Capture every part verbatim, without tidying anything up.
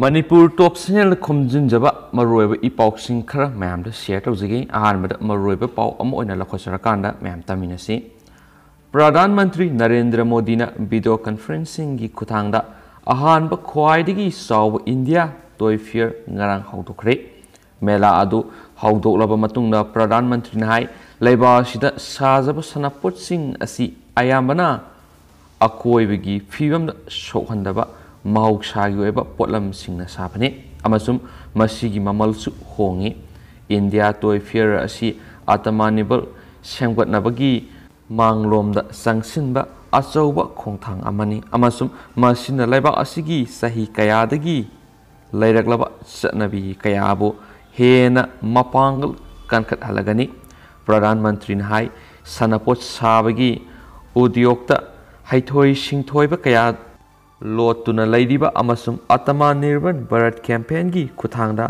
ꯃꯅꯤꯄꯨꯔ ꯇꯣꯞ ꯆꯦꯅꯦꯜꯗ ꯈꯣꯝꯖꯤꯟꯖꯕ ꯃꯔꯨꯑꯣꯏꯕ ꯏ ꯄꯥꯎꯁꯤꯡ ꯈꯔ ꯃꯌꯥꯝꯗ ꯁꯤꯌꯔ ꯇꯧꯖꯒꯦ꯫ ꯑꯍꯥꯟꯕꯗ ꯃꯔꯨꯑꯣꯏꯕ ꯄꯥꯎ ꯑꯃ ꯑꯣꯏꯅ ꯂꯧꯈꯠꯆꯔꯀꯥꯟꯗ ꯃꯌꯥꯝ ꯇꯥꯃꯤꯟꯅꯁꯤ꯫ ꯄ꯭ꯔꯙꯥꯟ ꯃꯟꯇ꯭ꯔꯤ ꯅꯔꯦꯟꯗ꯭ꯔ ꯃꯣꯗꯤꯅ ꯚꯤꯗꯤꯑꯣ ꯀꯟꯐꯔꯦꯟꯁꯤꯡꯒꯤ ꯈꯨꯠꯊꯥꯡꯗ ꯑꯍꯥꯟꯕ ꯈ꯭ꯋꯥꯏꯗꯒꯤ ꯆꯥꯎꯕ ꯏꯟꯗꯤꯌꯥ ꯇꯣꯏ ꯐꯤꯌꯔ ꯉꯔꯥꯡ ꯍꯧꯗꯣꯛꯈ꯭ꯔꯦ꯫ ꯃꯦꯂꯥ ꯑꯗꯨ ꯍꯧꯗꯣꯛꯂꯕ ꯃꯇꯨꯡꯗ ꯄ꯭ꯔꯙꯥꯟ ꯃꯟꯇ꯭ꯔꯤꯅ ꯍꯥꯏ, ꯂꯩꯕꯥꯛ ꯑꯁꯤꯗ ꯁꯥꯖꯕ ꯁꯥꯟꯅꯄꯣꯠꯁꯤꯡ ꯑꯁꯤ ꯑꯌꯥꯝꯕꯅ ꯑꯀꯣꯏꯕꯒꯤ ꯐꯤꯕꯝꯗ ꯁꯣꯛꯍꯟꯗꯕ ꯃꯍꯧꯁꯥꯒꯤ ꯑꯣꯏꯕ ꯄꯣꯠꯂꯝꯁꯤꯡꯅ ꯁꯥꯕꯅꯤ ꯑꯃꯁꯨꯡ ꯃꯁꯤꯒꯤ ꯃꯃꯜꯁꯨ ꯍꯣꯡꯏ꯫ ꯏꯟꯗꯤꯌꯥ ꯇꯣꯏ ꯐꯤꯌꯔ ꯑꯁꯤ ꯑꯥꯇꯃꯅꯤꯔꯚꯔ ꯁꯦꯝꯒꯠꯅꯕꯒꯤ ꯃꯥꯡꯂꯣꯝꯗ ꯆꯪꯁꯤꯟꯕ ꯑꯆꯧꯕ ꯈꯣꯡꯊꯥꯡ ꯑꯃꯅꯤ ꯑꯃꯁꯨꯡ ꯃꯁꯤꯅ ꯂꯩꯕꯥꯛ ꯑꯁꯤꯒꯤ ꯆꯍꯤ ꯀꯌꯥꯗꯒꯤ ꯂꯩꯔꯛꯂꯕ ꯆꯠꯅꯕꯤ ꯀꯌꯥꯕꯨ ꯍꯦꯟꯅ ꯃꯄꯥꯡꯒꯜ ꯀꯟꯈꯠꯍꯜꯂꯒꯅꯤ꯫ ꯄ꯭ꯔꯙꯥꯟ ꯃꯟꯇ꯭ꯔꯤꯅ ꯍꯥꯏ, ꯁꯥꯟꯅꯄꯣꯠ ꯁꯥꯕꯒꯤ ꯎꯗ꯭ꯌꯣꯛꯇ ꯍꯩꯊꯣꯏ ꯁꯤꯡꯊꯣꯏꯕ ꯀꯌꯥ ꯂꯣꯠꯇꯨꯅ ꯂꯩꯔꯤꯕ ꯑꯃꯁꯨꯡ ꯑꯥꯇꯃꯅꯤꯔꯚꯔ ꯚꯥꯔꯠ ꯀꯦꯝꯄꯦꯟꯒꯤ ꯈꯨꯠꯊꯥꯡꯗ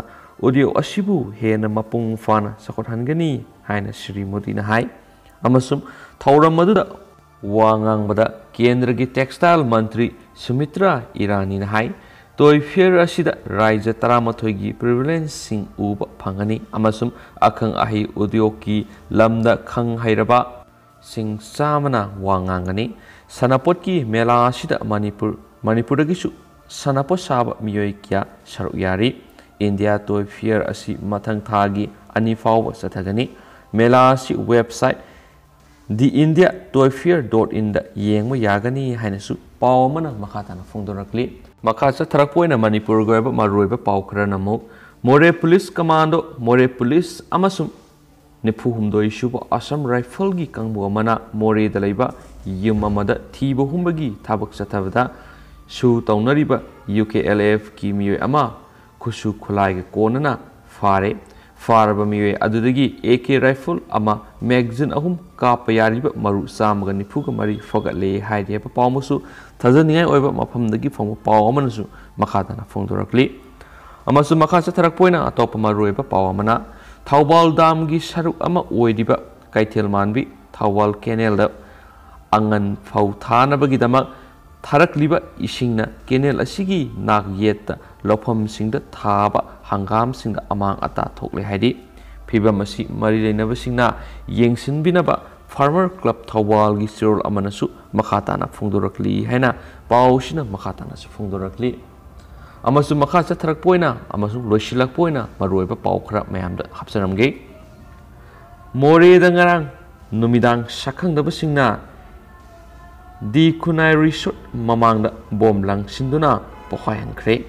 ꯎꯗ꯭ꯌꯣꯛ ꯑꯁꯤꯕꯨ ꯍꯦꯟꯅ ꯃꯄꯨꯡ ꯐꯥꯅ ꯆꯥꯎꯈꯠꯍꯟꯒꯅꯤ ꯍꯥꯏꯅ ꯁ꯭ꯔꯤ ꯃꯣꯗꯤꯅ ꯍꯥꯏ꯫ ꯑꯃꯁꯨꯡ ꯊꯧꯔꯝ ꯑꯗꯨꯗ ꯋꯥ ꯉꯥꯡꯕꯗ ꯀꯦꯟꯗ꯭ꯔꯒꯤ ꯇꯦꯛꯁꯇꯥꯏꯜ ꯃꯟꯇ꯭ꯔꯤ ꯁꯨꯃꯤꯇ꯭ꯔꯥ ꯏꯔꯥꯅꯤꯅ ꯍꯥꯏ, ꯇꯣꯏ ꯐꯤꯌꯔ ꯑꯁꯤꯗ ꯔꯥꯖ꯭ꯌ ꯇꯔꯥꯃꯥꯊꯣꯏꯒꯤ ꯄ꯭ꯔꯤꯚꯤꯂꯦꯟꯁꯁꯤꯡ ꯎꯕ ꯐꯪꯒꯅꯤ ꯑꯃꯁꯨꯡ ꯑꯈꯪ ꯑꯍꯩ ꯎꯗ꯭ꯌꯣꯛꯀꯤ ꯂꯝꯗ ꯈꯪ ꯍꯩꯔꯕ ꯁꯤꯡ ꯆꯥꯝꯃꯅ ꯋꯥ ꯉꯥꯡꯒꯅꯤ꯫ ꯁꯥꯟꯅꯄꯣꯠꯀꯤ ꯃꯦꯂꯥ ꯑꯁꯤꯗ ꯃꯅꯤꯄꯨꯔ, ꯃꯅꯤꯄꯨꯔꯗꯒꯤꯁꯨ ꯁꯥꯟꯅꯄꯣꯠ ꯁꯥꯕ ꯃꯤꯑꯣꯏ ꯀꯌꯥ ꯁꯔꯨꯛ ꯌꯥꯔꯤ꯫ ꯏꯟꯗꯤꯌꯥ ꯇꯣꯏ ꯐꯤꯌꯔ ꯑꯁꯤ ꯃꯊꯪ ꯊꯥꯒꯤ ꯑꯅꯤ ꯐꯥꯎꯕ ꯆꯠꯊꯒꯅꯤ꯫ ꯃꯦꯂꯥ ꯑꯁꯤ website the india toy fair dot in ꯗ ꯌꯦꯡꯕ ꯌꯥꯒꯅꯤ ꯍꯥꯏꯅꯁꯨ ꯄꯥꯎ ꯑꯃꯅ ꯃꯈꯥ ꯇꯥꯅ ꯐꯣꯡꯗꯣꯔꯛꯂꯤ꯫ ꯃꯈꯥ ꯆꯠꯊꯔꯛꯄ ꯑꯣꯏꯅ ꯃꯅꯤꯄꯨꯔꯒꯤ ꯑꯣꯏꯕ ꯃꯔꯨꯑꯣꯏꯕ ꯄꯥꯎ ꯈꯔꯅ ꯑꯃꯨꯛ ꯃꯣꯔꯦ ꯄꯨꯂꯤꯁ ꯀꯃꯥꯟꯗꯣ, ꯃꯣꯔꯦ ꯄꯨꯂꯤꯁ ꯑꯃꯁꯨꯡ ꯅꯤꯐꯨ ꯍꯨꯝꯗꯣꯏ ꯁꯨꯕ ꯑꯁꯥꯝ ꯔꯥꯏꯐꯜꯒꯤ ꯀꯥꯡꯕꯨ ꯑꯃꯅ ꯃꯣꯔꯦꯗ ꯂꯩꯕ ꯌꯨꯝ ꯑꯃꯗ ꯊꯤꯕ ꯍꯨꯝꯕꯒꯤ ꯊꯕꯛ ꯆꯠꯊꯕꯗ ꯁꯨ ꯇꯧꯅꯔꯤꯕ ꯌꯨ ꯀꯦ ꯑꯦꯜ ꯑꯦꯐꯀꯤ ꯃꯤꯑꯣꯏ ꯑꯃ ꯈꯨꯠꯁꯨ ꯈꯨꯠꯂꯥꯏꯒ ꯀꯣꯟꯅꯅ ꯐꯥꯔꯦ꯫ ꯐꯥꯔꯕ ꯃꯤꯑꯣꯏ ꯑꯗꯨꯗꯒꯤ ꯑꯦ ꯀꯦ ꯔꯥꯏꯐꯜ ꯑꯃ, ꯃꯦꯒꯖꯤꯟ ꯑꯍꯨꯝ ꯀꯥꯞꯄ ꯌꯥꯔꯤꯕ ꯃꯔꯨ ꯆꯥꯝꯃꯒ ꯅꯤꯐꯨꯒ ꯃꯔꯤ ꯐꯒꯠꯂꯦ ꯍꯥꯏꯔꯤ ꯍꯥꯏꯕ ꯄꯥꯎ ꯑꯃꯁꯨ ꯊꯥꯖꯅꯤꯡꯉꯥꯏ ꯑꯣꯏꯕ ꯃꯐꯝꯗꯒꯤ ꯐꯪꯕ ꯄꯥꯎ ꯑꯃꯅꯁꯨ ꯃꯈꯥ ꯇꯥꯅ ꯐꯣꯡꯗꯣꯔꯛꯂꯤ꯫ ꯑꯃꯁꯨꯡ ꯃꯈꯥ ꯆꯠꯊꯔꯛꯄ ꯑꯣꯏꯅ ꯑꯇꯣꯞꯄ ꯃꯔꯨꯑꯣꯏꯕ ꯄꯥꯎ ꯑꯃꯅ, ꯊꯧꯕꯥꯜ ꯗꯥꯝꯒꯤ ꯁꯔꯨꯛ ꯑꯃ ꯑꯣꯏꯔꯤꯕ ꯀꯩꯊꯦꯜ ꯃꯥꯟꯕꯤ ꯊꯧꯕꯥꯜ ꯀꯦꯅꯦꯜꯗ ꯑꯉꯟ ꯐꯧ ꯊꯥꯅꯕꯒꯤꯗꯃꯛ ꯊꯥꯔꯛꯂꯤꯕ ꯏꯁꯤꯡꯅ ꯀꯦꯅꯦꯜ ꯑꯁꯤꯒꯤ ꯅꯥꯛ ꯌꯦꯠꯇ ꯂꯧꯐꯝꯁꯤꯡꯗ ꯊꯥꯕ ꯍꯪꯒꯥꯝꯁꯤꯡꯗ ꯑꯃꯥꯡ ꯑꯇꯥ ꯊꯣꯛꯂꯦ ꯍꯥꯏꯔꯤ꯫ ꯐꯤꯚꯝ ꯑꯁꯤ ꯃꯔꯤ ꯂꯩꯅꯕꯁꯤꯡꯅ ꯌꯦꯡꯁꯤꯟꯕꯤꯅꯕ Farmer Club ꯊꯧꯕꯥꯜꯒꯤ ꯆꯦꯔꯣꯜ ꯑꯃꯅꯁꯨ ꯃꯈꯥ ꯇꯥꯅ ꯐꯣꯡꯗꯣꯔꯛꯂꯤ ꯍꯥꯏꯅ ꯄꯥꯎꯁꯤꯅ ꯃꯈꯥ ꯇꯥꯅꯁꯨ ꯐꯣꯡꯗꯣꯔꯛꯂꯤ꯫ ꯑꯃꯁꯨꯡ ꯃꯈꯥ ꯆꯠꯊꯔꯛꯄ ꯑꯣꯏꯅ ꯑꯃꯁꯨꯡ ꯂꯣꯏꯁꯤꯜꯂꯛꯄ ꯑꯣꯏꯅ ꯃꯔꯨꯑꯣꯏꯕ ꯄꯥꯎ ꯈꯔ ꯃꯌꯥꯝꯗ ꯍꯥꯞꯆꯔꯝꯒꯦ꯫ ꯃꯣꯔꯦꯗ ꯉꯔꯥꯡ ꯅꯨꯃꯤꯗꯥꯡ ꯁꯛꯈꯪꯗꯕꯁꯤꯡꯅ ꯗꯤ ꯈꯨꯟꯅꯥꯏ ꯔꯤꯁꯣꯔꯠ ꯃꯃꯥꯡꯗ ꯕꯣꯝ ꯂꯪꯁꯤꯟꯗꯨꯅ ꯄꯣꯈꯥꯏꯍꯟꯈ꯭ꯔꯦ꯫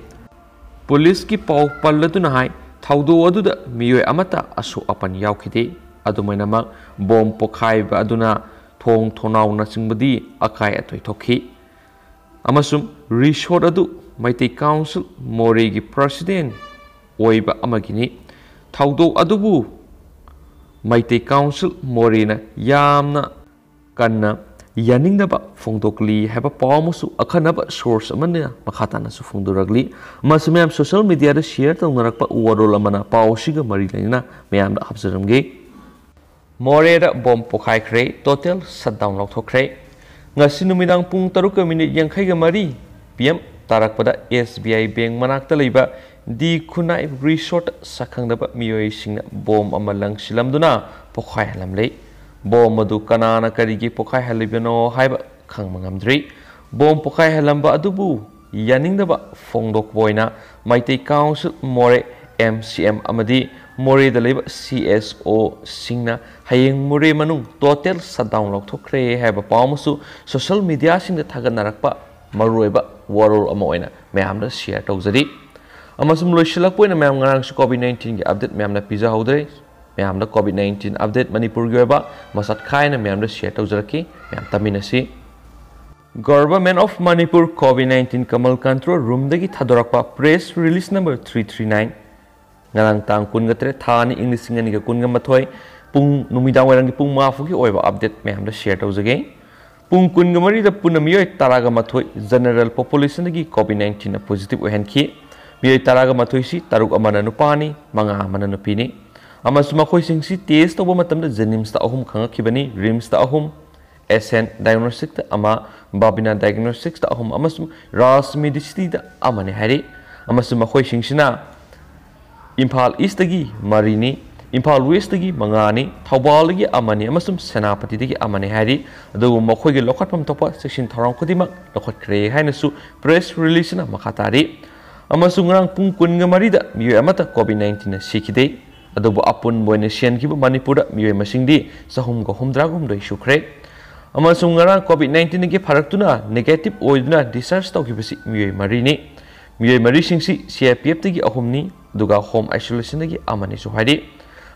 ꯄꯨꯂꯤꯁꯀꯤ ꯄꯥꯎ ꯄꯜꯂꯗꯨꯅ ꯍꯥꯏ, ꯊꯧꯗꯣꯛ ꯑꯗꯨꯗ ꯃꯤꯑꯣꯏ ꯑꯃꯠꯇ ꯑꯁꯣꯛ ꯑꯄꯟ ꯌꯥꯎꯈꯤꯗꯦ꯫ ꯑꯗꯨꯃꯥꯏꯅꯃꯛ, ꯕꯣꯝ ꯄꯣꯈꯥꯏꯕ ꯑꯗꯨꯅ ꯊꯣꯡ ꯊꯣꯡꯅꯥꯎꯅꯆꯤꯡꯕꯗꯤ ꯑꯀꯥꯏ ꯑꯇꯣꯏ ꯊꯣꯛꯈꯤ꯫ ꯑꯃꯁꯨꯡ ꯔꯤꯁꯣꯔꯠ ꯑꯗꯨ ꯃꯩꯇꯩ ꯀꯥꯎꯟꯁꯤꯜ ꯃꯣꯔꯦꯒꯤ ꯄ꯭ꯔꯁꯤꯗꯦꯟ ꯑꯣꯏꯕ ꯑꯃꯒꯤꯅꯤ꯫ ꯊꯧꯗꯣꯛ ꯑꯗꯨꯕꯨ ꯃꯩꯇꯩ ꯀꯥꯎꯟꯁꯤꯜ ꯃꯣꯔꯦꯅ ꯌꯥꯝꯅ ꯀꯟꯅ ꯌꯥꯅꯤꯡꯗꯕ ꯐꯣꯡꯗꯣꯛꯂꯤ ꯍꯥꯏꯕ ꯄꯥꯎ ꯑꯃꯁꯨ ꯑꯈꯟꯅꯕ ꯁꯣꯔꯁ ꯑꯃꯅ ꯃꯈꯥ ꯇꯥꯅꯁꯨ ꯐꯣꯡꯗꯣꯔꯛꯂꯤ꯫ ꯃꯁꯤ ꯃꯌꯥꯝ ꯁꯣꯁꯤꯌꯦꯜ ꯃꯤꯗꯤꯌꯥꯗ ꯁꯤꯌꯔ ꯇꯧꯅꯔꯛꯄ ꯋꯥꯔꯣꯜ ꯑꯃꯅ ꯄꯥꯎ ꯑꯁꯤꯒ ꯃꯔꯤ ꯂꯩꯅꯅ ꯃꯌꯥꯝꯗ ꯍꯥꯞꯆꯔꯝꯒꯦ꯫ ꯃꯣꯔꯦꯗ ꯕꯣꯝ ꯄꯣꯈꯥꯏꯈ꯭ꯔꯦ, ꯇꯣꯇꯦꯜ ꯁꯠꯗꯥꯎꯟ ꯂꯧꯊꯣꯛꯈ꯭ꯔꯦ꯫ ꯉꯁꯤ ꯅꯨꯃꯤꯗꯥꯡ ꯄꯨꯡ ꯇꯔꯨꯛꯀ ꯃꯤꯅꯤꯠ ꯌꯥꯡꯈꯩꯒ ꯃꯔꯤ ꯄꯤ ꯑꯦꯝ ꯇꯥꯔꯛꯄꯗ ꯑꯦꯁ ꯕꯤ ꯑꯥꯏ ꯕꯦꯡꯛ ꯃꯅꯥꯛꯇ ꯂꯩꯕ ꯗꯤ ꯈꯨꯟꯅꯥꯏ ꯔꯤꯁꯣꯔꯠꯇ ꯁꯛꯈꯪꯗꯕ ꯃꯤꯑꯣꯏꯁꯤꯡꯅ ꯕꯣꯝ ꯑꯃ ꯂꯪꯁꯤꯜꯂꯝꯗꯨꯅ ꯄꯣꯈꯥꯏꯍꯜꯂꯝꯂꯦ꯫ ꯕꯣꯝ ꯑꯗꯨ ꯀꯅꯥꯅ ꯀꯔꯤꯒꯤ ꯄꯣꯈꯥꯏꯍꯜꯂꯤꯕꯅꯣ ꯍꯥꯏꯕ ꯈꯪꯕ ꯉꯝꯗ꯭ꯔꯤ꯫ ꯕꯣꯝ ꯄꯣꯈꯥꯏꯍꯜꯂꯝꯕ ꯑꯗꯨꯕꯨ ꯌꯥꯅꯤꯡꯗꯕ ꯐꯣꯡꯗꯣꯛꯄ ꯑꯣꯏꯅ ꯃꯩꯇꯩ ꯀꯥꯎꯟꯁꯤꯜ ꯃꯣꯔꯦ, ꯑꯦꯝ ꯁꯤ ꯑꯦꯝ ꯑꯃꯗꯤ ꯃꯣꯔꯦꯗ ꯂꯩꯕ ꯁꯤ ꯑꯦꯁ ꯑꯣꯁꯤꯡꯅ ꯍꯌꯦꯡ ꯃꯣꯔꯦ ꯃꯅꯨꯡ ꯇꯣꯇꯦꯜ ꯁꯠꯗꯥꯎꯟ ꯂꯧꯊꯣꯛꯈ꯭ꯔꯦ ꯍꯥꯏꯕ ꯄꯥꯎ ꯑꯃꯁꯨ ꯁꯣꯁꯤꯌꯦꯜ ꯃꯤꯗꯤꯌꯥꯁꯤꯡꯗ ꯊꯥꯒꯠꯅꯔꯛꯄ ꯃꯔꯨꯑꯣꯏꯕ ꯋꯥꯔꯣꯜ ꯑꯃ ꯑꯣꯏꯅ ꯃꯌꯥꯝꯗ ꯁꯤꯌꯔ ꯇꯧꯖꯔꯤ꯫ ꯑꯃꯁꯨꯡ ꯂꯣꯏꯁꯤꯜꯂꯛꯄ ꯑꯣꯏꯅ ꯃꯌꯥꯝ, ꯉꯔꯥꯡꯁꯨ ꯀꯣꯚꯤꯗ ꯅꯥꯏꯟꯇꯤꯟꯒꯤ ꯑꯞꯗꯦꯠ ꯃꯌꯥꯝꯅ ꯄꯤꯖꯍꯧꯗ꯭ꯔꯦ꯫ ꯃꯌꯥꯝꯗ ꯀꯣꯚꯤꯗ ꯅꯥꯏꯟꯇꯤꯟ ꯑꯞꯗꯦꯠ ꯃꯅꯤꯄꯨꯔꯒꯤ ꯑꯣꯏꯕ ꯃꯆꯠ ꯈꯥꯏꯅ ꯃꯌꯥꯝꯗ ꯁꯤꯌꯔ ꯇꯧꯖꯔꯛꯈꯤ꯫ ꯃꯌꯥꯝ ꯇꯝꯃꯤꯟꯅꯁꯤ꯫ Government of Manipur COVID nineteen Kamal Control Roomꯗꯒꯤ ꯊꯥꯗꯣꯔꯛꯄ press release number three three nine, ꯉꯔꯥꯡ ꯇꯥꯡ ꯀꯨꯟꯒ ꯇꯔꯦꯠ, ꯊꯥ ꯑꯅꯤ, ꯏꯪ ꯂꯤꯁꯤꯡ ꯑꯅꯤꯒ ꯀꯨꯟꯒ ꯃꯥꯊꯣꯏ, ꯄꯨꯡ, ꯅꯨꯃꯤꯗꯥꯡ ꯋꯥꯏꯔꯝꯒꯤ ꯄꯨꯡ ꯃꯉꯥ ꯐꯥꯎꯒꯤ ꯑꯣꯏꯕ ꯑꯞꯗꯦꯠ ꯃꯌꯥꯝꯗ ꯁꯤꯌꯔ ꯇꯧꯖꯒꯦ꯫ ꯄꯨꯡ ꯀꯨꯟꯒ ꯃꯔꯤꯗ ꯄꯨꯟꯅ ꯃꯤꯑꯣꯏ ꯇꯔꯥꯒ ꯃꯥꯊꯣꯏ general populationꯗꯒꯤ COVID nineteenꯅ positive ꯑꯣꯏꯍꯟꯈꯤ꯫ ꯃꯤꯑꯣꯏ ꯇꯔꯥꯒ ꯃꯥꯊꯣꯏꯁꯤ ꯇꯔꯨꯛ ꯑꯃꯅ ꯅꯨꯄꯥꯅꯤ, ꯃꯉꯥ ꯑꯃꯅ ꯅꯨꯄꯤꯅꯤ꯫ ꯑꯃꯁꯨꯡ ꯃꯈꯣꯏꯁꯤꯡꯁꯤ test ꯇꯧꯕ ꯃꯇꯝꯗ JNIMSꯇ ꯑꯍꯨꯝ ꯈꯪꯉꯛꯈꯤꯕꯅꯤ, RIMSꯇ ꯑꯍꯨꯝ, Ascent Diagnosticꯇ ꯑꯃ, Babina Diagnosticsꯇ ꯑꯍꯨꯝ ꯑꯃꯁꯨꯡ Raj Medicityꯗ ꯑꯃꯅꯤ ꯍꯥꯏꯔꯤ꯫ ꯑꯃꯁꯨꯡ ꯃꯈꯣꯏꯁꯤꯡꯁꯤꯅ ꯏꯝꯐꯥꯜ ꯏꯁꯇꯒꯤ ꯃꯔꯤꯅꯤ, ꯏꯝꯐꯥꯜ ꯋꯦꯁꯇꯒꯤ ꯃꯉꯥꯅꯤ, ꯊꯧꯕꯥꯜꯗꯒꯤ ꯑꯃꯅꯤ ꯑꯃꯁꯨꯡ ꯁꯦꯅꯥꯄꯇꯤꯗꯒꯤ ꯑꯃꯅꯤ ꯍꯥꯏꯔꯤ꯫ ꯑꯗꯨꯕꯨ ꯃꯈꯣꯏꯒꯤ ꯂꯧꯈꯠꯐꯝ ꯊꯣꯛꯄ ꯆꯦꯛꯁꯤꯟ ꯊꯧꯔꯥꯡ ꯈꯨꯗꯤꯡꯃꯛ ꯂꯧꯈꯠꯈ꯭ꯔꯦ ꯍꯥꯏꯅꯁꯨ ꯄ꯭ꯔꯦꯁ ꯔꯤꯂꯤꯖꯅ ꯃꯈꯥ ꯇꯥꯔꯤ꯫ ꯑꯃꯁꯨꯡ ꯉꯔꯥꯡ ꯄꯨꯡ ꯀꯨꯟꯒ ꯃꯔꯤꯗ ꯃꯤꯑꯣꯏ ꯑꯃꯠꯇ ꯀꯣꯚꯤꯗ ꯅꯥꯏꯟꯇꯤꯟꯅ ꯁꯤꯈꯤꯗꯦ꯫ ꯑꯗꯨꯕꯨ ꯑꯄꯨꯟꯕ ꯑꯣꯏꯅ ꯁꯤꯍꯟꯈꯤꯕ ꯃꯅꯤꯄꯨꯔꯗ ꯃꯤꯑꯣꯏ ꯃꯁꯤꯡꯗꯤ ꯆꯍꯨꯝꯒ ꯍꯨꯝꯗ꯭ꯔꯥꯒ ꯍꯨꯝꯗꯣꯏ ꯁꯨꯈ꯭ꯔꯦ꯫ ꯑꯃꯁꯨꯡ ꯉꯔꯥꯡ ꯀꯣꯚꯤꯗ ꯅꯥꯏꯟꯇꯤꯟꯒꯤ ꯐꯔꯛꯇꯨꯅ ꯅꯦꯒꯦꯇꯤꯚ ꯑꯣꯏꯗꯨꯅ ꯗꯤꯁꯆꯥꯔꯖ ꯇꯧꯈꯤꯕꯁꯤ ꯃꯤꯑꯣꯏ ꯃꯔꯤꯅꯤ꯫ ꯃꯤꯑꯣꯏ ꯃꯔꯤꯁꯤꯡꯁꯤ ꯁꯤ ꯑꯥꯏ ꯄꯤ ꯑꯦꯐꯇꯒꯤ ꯑꯍꯨꯝꯅꯤ, ꯑꯗꯨꯒ ꯍꯣꯝ ꯑꯥꯏꯁꯣꯂꯦꯁꯟꯗꯒꯤ ꯑꯃꯅꯤꯁꯨ ꯍꯥꯏꯔꯤ꯫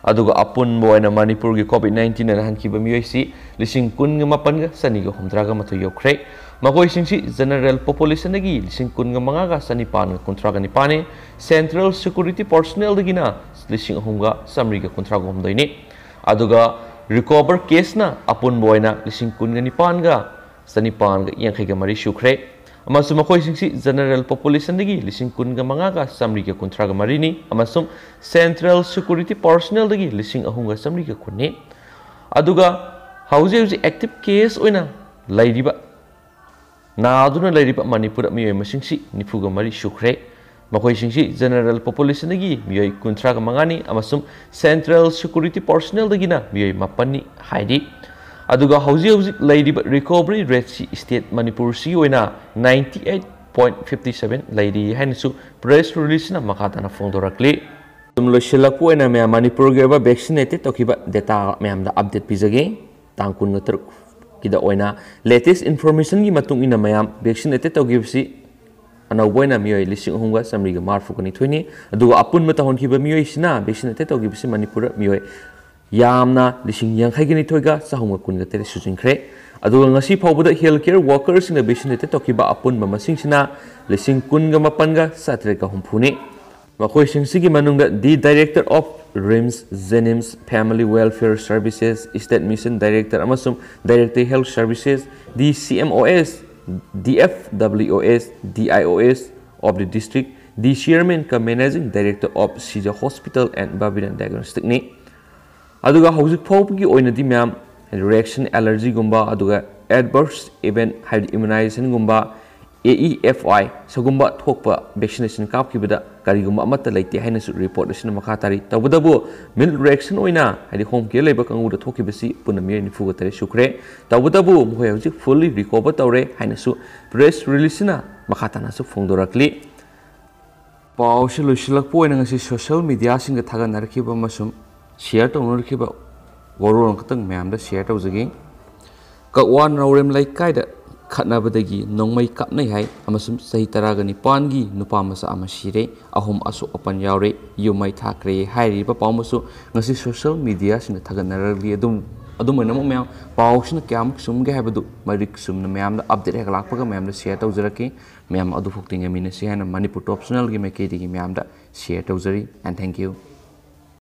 ꯑꯗꯨꯒ ꯑꯄꯨꯟꯕ ꯑꯣꯏꯅ ꯃꯅꯤꯄꯨꯔꯒꯤ ꯀꯣꯚꯤꯗ ꯅꯥꯏꯟꯇꯤꯟꯅ ꯅꯥꯍꯟꯈꯤꯕ ꯃꯤꯑꯣꯏꯁꯤ ꯂꯤꯁꯤꯡ ꯀꯨꯟꯒ ꯃꯥꯄꯟꯒ ꯆꯅꯤꯒ ꯍꯨꯝꯗ꯭ꯔꯥꯒ ꯃꯥꯊꯣꯏ ꯌꯧꯈ꯭ꯔꯦ꯫ ꯃꯈꯣꯏꯁꯤꯡꯁꯤ ꯖꯦꯅꯔꯦꯜ ꯄꯣꯄꯨꯂꯦꯁꯟꯗꯒꯤ ꯂꯤꯁꯤꯡ ꯀꯨꯟꯒ ꯃꯉꯥꯒ ꯆꯅꯤꯄꯥꯟꯒ ꯀꯨꯟꯊ꯭ꯔꯥꯒ ꯅꯤꯄꯥꯟꯅꯤ, ꯁꯦꯟꯇ꯭ꯔꯦꯜ ꯁꯦꯀ꯭ꯌꯨꯔꯤꯇꯤ ꯄꯔꯁꯣꯅꯦꯜꯗꯒꯤꯅ ꯂꯤꯁꯤꯡ ꯑꯍꯨꯝꯒ ꯆꯥꯃꯔꯤꯒ ꯀꯨꯟꯊ꯭ꯔꯥꯒ ꯍꯨꯝꯗꯣꯏꯅꯤ꯫ ꯑꯗꯨꯒ ꯔꯤꯀꯣꯚꯔ ꯀꯦꯁꯅ ꯑꯄꯨꯟꯕ ꯑꯣꯏꯅ ꯂꯤꯁꯤꯡ ꯀꯨꯟꯒ ꯅꯤꯄꯥꯟꯒ ꯆꯅꯤꯄꯥꯟꯒ ꯌꯥꯡꯈꯩꯒ ꯃꯔꯤ ꯁꯨꯈ꯭ꯔꯦ꯫ ꯑꯃꯁꯨꯡ ꯃꯈꯣꯏꯁꯤꯡꯁꯤ ꯖꯦꯅꯔꯦꯜ ꯄꯣꯄꯨꯂꯦꯁꯟꯗꯒꯤ ꯂꯤꯁꯤꯡ ꯀꯨꯟꯒ ꯃꯉꯥꯒ ꯆꯥꯃꯔꯤꯒ ꯀꯨꯟꯊ꯭ꯔꯥꯒ ꯃꯔꯤꯅꯤ ꯑꯃꯁꯨꯡ ꯁꯦꯟꯇ꯭ꯔꯦꯜ ꯁꯦꯀ꯭ꯌꯨꯔꯤꯇꯤ ꯄꯔꯁꯣꯅꯦꯜꯗꯒꯤ ꯂꯤꯁꯤꯡ ꯑꯍꯨꯝꯒ ꯆꯥꯃꯔꯤꯒ ꯀꯨꯟꯅꯤ꯫ ꯑꯗꯨꯒ ꯍꯧꯖꯤꯛ ꯍꯧꯖꯤꯛ ꯑꯦꯛꯇꯤꯚ ꯀꯦꯁ ꯑꯣꯏꯅ ꯂꯩꯔꯤꯕ, ꯅꯥꯗꯨꯅ ꯂꯩꯔꯤꯕ ꯃꯅꯤꯄꯨꯔꯗ ꯃꯤꯑꯣꯏ ꯃꯁꯤꯡꯁꯤ ꯅꯤꯐꯨꯒ ꯃꯔꯤ ꯁꯨꯈ꯭ꯔꯦ꯫ ꯃꯈꯣꯏꯁꯤꯡꯁꯤ ꯖꯦꯅꯔꯦꯜ ꯄꯣꯄꯨꯂꯦꯁꯟꯗꯒꯤ ꯃꯤꯑꯣꯏ ꯀꯨꯟꯊ꯭ꯔꯥꯒ ꯃꯉꯥꯅꯤ ꯑꯃꯁꯨꯡ ꯁꯦꯟꯇ꯭ꯔꯦꯜ ꯁꯦꯀ꯭ꯌꯨꯔꯤꯇꯤ ꯄꯔꯁꯣꯅꯦꯜꯗꯒꯤꯅ ꯃꯤꯑꯣꯏ ꯃꯥꯄꯟꯅꯤ ꯍꯥꯏꯔꯤ꯫ ꯑꯗꯨꯒ ꯍꯧꯖꯤꯛ ꯍꯧꯖꯤꯛ ꯂꯩꯔꯤꯕ ꯔꯤꯀꯣꯚꯔꯤ ꯔꯦꯠꯁꯤ ꯁ꯭ꯇꯦꯠ ꯃꯅꯤꯄꯨꯔꯁꯤꯒꯤ ꯑꯣꯏꯅ ninety eight point fifty seven ꯂꯩꯔꯤ ꯍꯥꯏꯅꯁꯨ ꯄ꯭ꯔꯦꯁ ꯔꯤꯂꯤꯖꯅ ꯃꯈꯥ ꯇꯥꯅ ꯐꯣꯡꯗꯣꯔꯛꯂꯤ꯫ ꯑꯗꯨꯝ ꯂꯣꯏꯁꯤꯜꯂꯛꯄ ꯑꯣꯏꯅ ꯃꯌꯥꯝ ꯃꯅꯤꯄꯨꯔꯒꯤ ꯑꯣꯏꯕ ꯚꯦꯛꯁꯤꯅꯦꯇꯦꯠ ꯇꯧꯈꯤꯕ ꯗꯦꯇꯥ ꯃꯌꯥꯝꯗ ꯑꯞꯗꯦꯠ ꯄꯤꯖꯒꯦ꯫ ꯇꯥꯡ ꯀꯨꯟꯒ ꯇꯔꯨꯛꯀꯤꯗ ꯑꯣꯏꯅ ꯂꯦꯇꯦꯁ ꯏꯟꯐꯣꯔꯃꯦꯁꯟꯒꯤ ꯃꯇꯨꯡ ꯏꯟꯅ ꯃꯌꯥꯝ ꯚꯦꯛꯁꯤꯅꯦꯇꯦꯠ ꯇꯧꯈꯤꯕꯁꯤ ꯑꯅꯧꯕ ꯑꯣꯏꯅ ꯃꯤꯑꯣꯏ ꯂꯤꯁꯤꯡ ꯑꯍꯨꯝꯒ ꯆꯥꯃꯔꯤꯒ ꯃꯔꯤꯐꯨꯒ ꯅꯤꯊꯣꯏꯅꯤ꯫ ꯑꯗꯨꯒ ꯑꯄꯨꯟꯕ ꯇꯧꯍꯟꯈꯤꯕ ꯃꯤꯑꯣꯏꯁꯤꯅ ꯚꯦꯛꯁꯤꯅꯦꯇꯦꯠ ꯇꯧꯈꯤꯕꯁꯤ ꯃꯅꯤꯄꯨꯔꯗ ꯃꯤꯑꯣꯏ ꯌꯥꯝꯅ ꯂꯤꯁꯤꯡ ꯌꯥꯡꯈꯩꯒ ꯅꯤꯊꯣꯏꯒ ꯆꯍꯨꯝꯒ ꯀꯨꯟꯒ ꯇꯔꯦꯠ ꯁꯨꯖꯤꯟꯈ꯭ꯔꯦ꯫ ꯑꯗꯨꯒ ꯉꯁꯤ ꯐꯥꯎꯕꯗ ꯍꯦꯜꯊ ꯀꯦꯌꯔ ꯋꯥꯔꯀꯔꯁꯤꯡꯅ ꯚꯦꯛꯁꯤꯅꯦꯇꯦꯠ ꯇꯧꯈꯤꯕ ꯑꯄꯨꯟꯕ ꯃꯁꯤꯡꯁꯤꯅ ꯂꯤꯁꯤꯡ ꯀꯨꯟꯒ ꯃꯥꯄꯟꯒ ꯆꯥꯇ꯭ꯔꯦꯠꯀ ꯍꯨꯝꯐꯨꯅꯤ꯫ ꯃꯈꯣꯏꯁꯤꯡꯁꯤꯒꯤ ꯃꯅꯨꯡꯗ the Director of RIMS, JNIMS, Family Welfare Services, State Mission Director ꯑꯃꯁꯨꯡ Director Health Services, the CMOS, DFWOS, DIOS of the district, the Chairman cum Managing Director of Shija Hospital and Babina Diagnostic ꯅꯤ꯫ ꯑꯗꯨꯒ ꯍꯧꯖꯤꯛ ꯐꯥꯎꯕꯒꯤ ꯑꯣꯏꯅꯗꯤ ꯃꯌꯥꯝ reaction ꯑꯦꯂꯔꯖꯤꯒꯨꯝꯕ, ꯑꯗꯨꯒ ꯑꯦꯗꯚꯔꯁ event ꯍꯥꯏꯕꯗꯤ ꯏꯝꯃꯨꯅꯥꯏꯖꯦꯁꯟꯒꯨꯝꯕ, ꯑꯦ E F ꯑꯥꯏ ꯁꯤꯒꯨꯝꯕ ꯊꯣꯛꯄ ꯚꯦꯛꯁꯤꯅꯦꯁꯟ ꯀꯥꯞꯈꯤꯕꯗ ꯀꯔꯤꯒꯨꯝꯕ ꯑꯃꯠꯇ ꯂꯩꯇꯦ ꯍꯥꯏꯅꯁꯨ ꯔꯤꯄꯣꯔꯠ ꯑꯁꯤꯅ ꯃꯈꯥ ꯇꯥꯔꯤ꯫ ꯇꯧꯕꯇꯕꯨ ꯃꯤꯜꯛ ꯔꯤꯌꯦꯛꯁꯟ ꯑꯣꯏꯅ, ꯍꯥꯏꯗꯤ ꯍꯣꯝ ꯀꯦꯌꯔ ꯂꯩꯕ ꯀꯥꯡꯕꯨꯗ ꯊꯣꯛꯈꯤꯕꯁꯤ ꯄꯨꯟꯅ ꯃꯤꯑꯣꯏ ꯅꯤꯐꯨꯒ ꯇꯔꯦꯠ ꯁꯨꯈ꯭ꯔꯦ꯫ ꯇꯧꯕꯇꯕꯨ ꯃꯈꯣꯏ ꯍꯧꯖꯤꯛ ꯐꯨꯜꯂꯤ ꯔꯤꯀꯣꯚꯔ ꯇꯧꯔꯦ ꯍꯥꯏꯅꯁꯨ ꯄ꯭ꯔꯦꯁ ꯔꯤꯂꯤꯖꯁꯤꯅ ꯃꯈꯥ ꯇꯥꯅꯁꯨ ꯐꯣꯡꯗꯣꯔꯛꯂꯤ꯫ ꯄꯥꯎꯁꯤ ꯂꯣꯏꯁꯤꯜꯂꯛꯄ ꯑꯣꯏꯅ ꯉꯁꯤ ꯁꯣꯁꯤꯌꯦꯜ ꯃꯤꯗꯤꯌꯥꯁꯤꯡꯗ ꯊꯥꯒꯠꯅꯔꯛꯈꯤꯕ ꯑꯃꯁꯨꯡ ꯁꯤꯌꯔ ꯇꯧꯅꯔꯛꯈꯤꯕ ꯋꯥꯔꯣꯜ ꯑꯃꯈꯛꯇꯪ ꯃꯌꯥꯝꯗ ꯁꯤꯌꯔ ꯇꯧꯖꯒꯦ꯫ ꯀꯛꯋꯥ ꯅꯥꯎꯔꯦꯝ ꯂꯩꯀꯥꯏꯗ ꯈꯠꯅꯕꯗꯒꯤ ꯅꯣꯡꯃꯩ ꯀꯥꯞꯅꯩ ꯍꯥꯏ ꯑꯃꯁꯨꯡ ꯆꯍꯤ ꯇꯔꯥꯒ ꯅꯤꯄꯥꯟꯒꯤ ꯅꯨꯄꯥ ꯃꯆꯥ ꯑꯃ ꯁꯤꯔꯦ, ꯑꯍꯨꯝ ꯑꯁꯣꯛ ꯑꯄꯟ ꯌꯥꯎꯔꯦ, ꯌꯨꯝ ꯃꯩ ꯊꯥꯈ꯭ꯔꯦ ꯍꯥꯏꯔꯤꯕ ꯄꯥꯎ ꯑꯃꯁꯨ ꯉꯁꯤ ꯁꯣꯁꯤꯌꯦꯜ ꯃꯤꯗꯤꯌꯥꯁꯤꯡꯗ ꯊꯥꯒꯠꯅꯔꯛꯂꯤ꯫ ꯑꯗꯨꯝ, ꯑꯗꯨꯝ ꯑꯣꯏꯅꯃꯛ ꯃꯌꯥꯝ, ꯄꯥꯎꯁꯤꯅ ꯀꯌꯥꯃꯨꯛ ꯆꯨꯝꯒꯦ ꯍꯥꯏꯕꯗꯨ ꯃꯔꯤꯛ ꯆꯨꯝꯅ ꯃꯌꯥꯝꯗ ꯑꯞꯗꯦꯠ ꯍꯦꯛ ꯂꯥꯛꯄꯒ ꯃꯌꯥꯝꯗ ꯁꯤꯌꯔ ꯇꯧꯖꯔꯛꯀꯦ꯫ ꯃꯌꯥꯝ ꯑꯗꯨ ꯐꯥꯎ ꯌꯦꯡꯃꯤꯟꯅꯁꯤ ꯍꯥꯏꯅ ꯃꯅꯤꯄꯨꯔ ꯇꯣꯞ ꯆꯦꯅꯦꯜꯒꯤ ꯃꯥꯏꯀꯩꯗꯒꯤ ꯃꯌꯥꯝꯗ ꯁꯤꯌꯔ ꯇꯧꯖꯔꯤ꯫ And thank you.